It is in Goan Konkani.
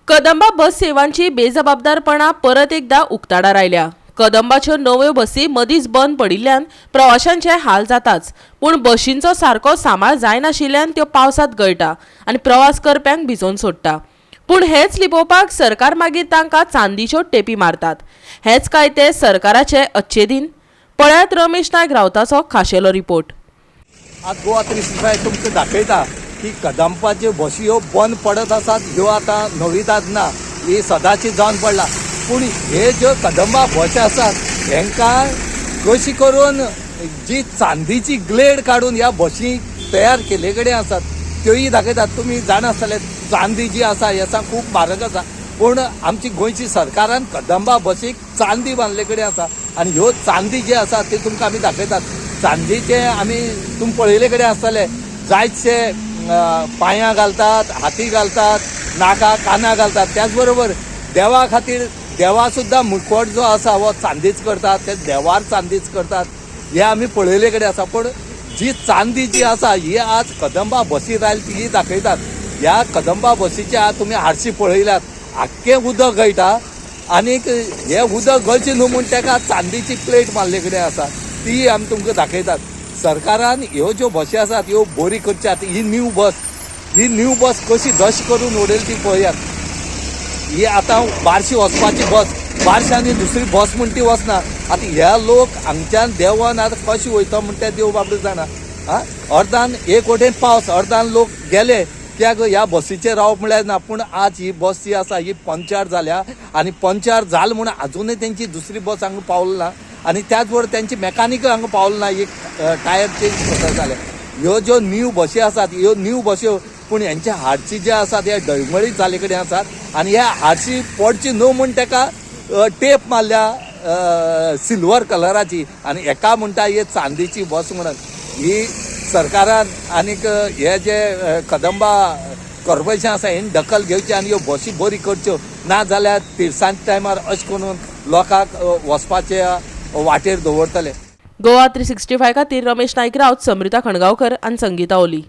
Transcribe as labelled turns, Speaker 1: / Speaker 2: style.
Speaker 1: कदंबा बस सेवांची बेजबाबदारपणा परत एकदा उक्ताडार आयल्या. कदंबाच्यो नव्यो बसी मदींच बंद पडिल्ल्यान प्रवाशांचे हाल जाताच, पूण बशींचो सारको सांबाळ जायनाशिल्ल्यान त्यो पावसांत गळटा आनी प्रवास करप्यांक भिजोवन सोडटा. पूण हेंच लिपोवपाक सरकार मागीर तांकां चांदीच्यो टेपी मारतात. हेच काय ते सरकाराचे अच्छे दिन? पळयात रमेश नायक रावताचो खाशेलो रिपोर्ट.
Speaker 2: आज गोवा 365 तुमकां दाखयता की कदंपाच्यो बशी ह्यो बंद पडत आसात. ह्यो आतां नविदाद ना, ही सदांची जावन पडला. पूण हे ज्यो कदंबा बशी आसात हेंकां कशी करून जी चांदीची ग्लेड काडून ह्या बशी तयार केल्ले कडेन आसात त्योय दाखयतात. तुमी जाणा आसतले, चांदी जी आसा हेचा खूब म्हारग आसा, पूण आमची गोंयची सरकारान कदंबा बसीक चांदी बांदले कडेन आसा आनी ह्यो चांदी जी आसा ती तुमकां आमी दाखयतात. चांदीचे आमी तुमी पळयले कडेन आसतले, जायतशे पांयां घालतात, हाती घालतात, नाका काना घालतात. त्याच बरोबर देवा खातीर देवा सुद्दां मुखवट जो आसा हो चांदीच करतात, ते देवार चांदीच करतात, हे आमी पळयले कडेन आसा. पूण जी चांदी जी आसा ही आज कदंबा बसीर आयली ती दाखयतात. ह्या कदंबा बसीच्या आज तुमी आरशी पळयल्यात, आख्खें उदक गळटा आनीक हे उदक गळचें न्हू म्हूण ताका चांदीची प्लेट मारले कडेन आसा, ती आमी तुमकां दाखयतात. सरकारान ह्यो ज्यो बशी आसात ह्यो बरी करच्यो. आतां ही न्यू बस, ही न्यू बस कशी दश करून उडयली ती पळयात. ही आतां बारशी वचपाची बस, बारशी आनी दुसरी बस म्हण ती वचना. आतां ह्या लोक हांगच्यान देंवन आतां कशें वयता म्हण ते देव बाबडो जाणा. आं, अर्दान एक वटेन पावस, अर्दान लोक गेले कित्याक ह्या बसीचेर रावप म्हळ्यार ना. पूण आज ही बस जी आसा ही पंचार जाल्या आनी पंचार जाल म्हूण आजुनूय तेंची दुसरी बस हांगा पावली ना आनी त्याच बरोबर तेंची मॅकानिकूय हांगा पावलो ना. एक टायर चेंज करता जाल्यार ह्यो ज्यो न्यू बशी आसात ह्यो न्यू बश्यो, पूण हेंचे हाडची जे आसात हे डळमळीत जाले कडेन आसात आनी ह्या हाडशी पडची न्हू म्हूण ताका टेप मारल्या सिल्वर कलराची आनी एका म्हणटा ही चांदीची बस म्हणून. ही सरकारान आनीक हे जे कदंबा कॉर्पोरेशन आसा हेणी दखल घेवची आनी ह्यो बशी बरी करच्यो, ना जाल्यार तिळसांज टायमार अशें करून लोकांक वचपाचे वाटेर दवरतले.
Speaker 1: गोवा 365 खातीर रमेश नायक राऊत, समृता खणगांवकर आनी संगीता ओली.